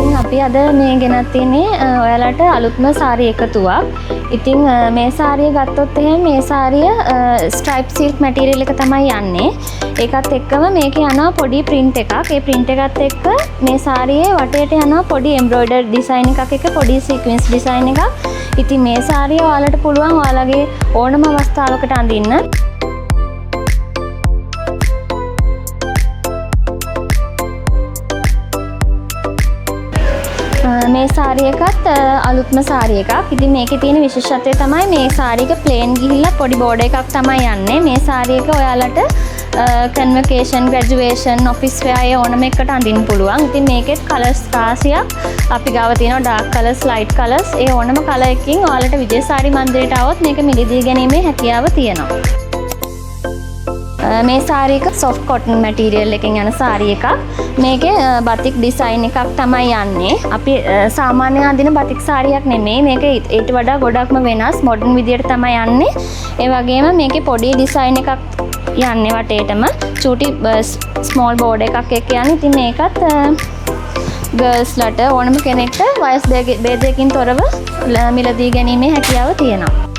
ඉතින් අපි අද මේ ගෙනත් තියෙන්නේ ඔයාලට අලුත්ම සාරි එකතුවක්. ඉතින් මේ සාරිය ගත්තොත් එහෙම මේ සාරිය ස්ට්‍රයිප් සිල්ක් මැටීරියල් එක තමයි යන්නේ. ඒකත් එක්කම මේකේ යනවා පොඩි ප්‍රින්ට් එකක්. ඒ ප්‍රින්ට් එකත් එක්ක මේ සාරියේ වටේට යනවා පොඩි එම්බ්‍රොයිඩර් ඩිසයින් එකක් එක්ක පොඩි සීක්වෙන්ස් ඩිසයින් එකක්. ඉතින් මේ සාරිය ඔයාලට පුළුවන් ඔයාලගේ ඕනම අවස්ථාවකට අඳින්න. මේ සාරි එකත් අලුත්ම සාරි එකක්. ඉතින් මේකේ තියෙන විශේෂත්වය තමයි මේ සාරි එක ප්ලේන් ගිහිල්ලා පොඩි බෝඩර් එකක් තමයි යන්නේ. මේ සාරි එක ඔයාලට කන්වොකේෂන්, ග්‍රැජුවේෂන්, ඔෆිස් වෙයාර් ඒ ඕනම එකකට අඳින්න පුළුවන්. ඉතින් මේකෙත් කලර්ස් රාශියක් අපි ගාව තියෙනවා. ඩාර්ක් කලර්ස්, ලයිට් කලර්ස් ඒ ඕනම කලර් එකකින් ඔයාලට විජේ සාරි මන්දිරයට આવොත් මේක මිලදී ගැනීමේ හැකියාව තියෙනවා. මේ සාරි එක සොෆ්ට් කොටන් මැටීරියල් එකෙන් යන සාරි එකක්. මේකේ බතික් ඩිසයින් එකක් තමයි යන්නේ. අපි සාමාන්‍යයෙන් අඳින බතික් සාරියක් නෙමෙයි. මේක ඊට වඩා ගොඩක්ම වෙනස් මොඩර්න් විදියට තමයි යන්නේ. ඒ වගේම මේකේ පොඩි ඩිසයින් එකක් යන්නේ වටේටම. චූටි ස්මෝල් බෝඩර් එකක් එක්ක යන්නේ. ඉතින් මේකත් ගර්ල්ස්ලට ඕනම කෙනෙක්ට වයස් භේදයකින් තොරව මිලදී ගැනීමේ හැකියාව තියෙනවා.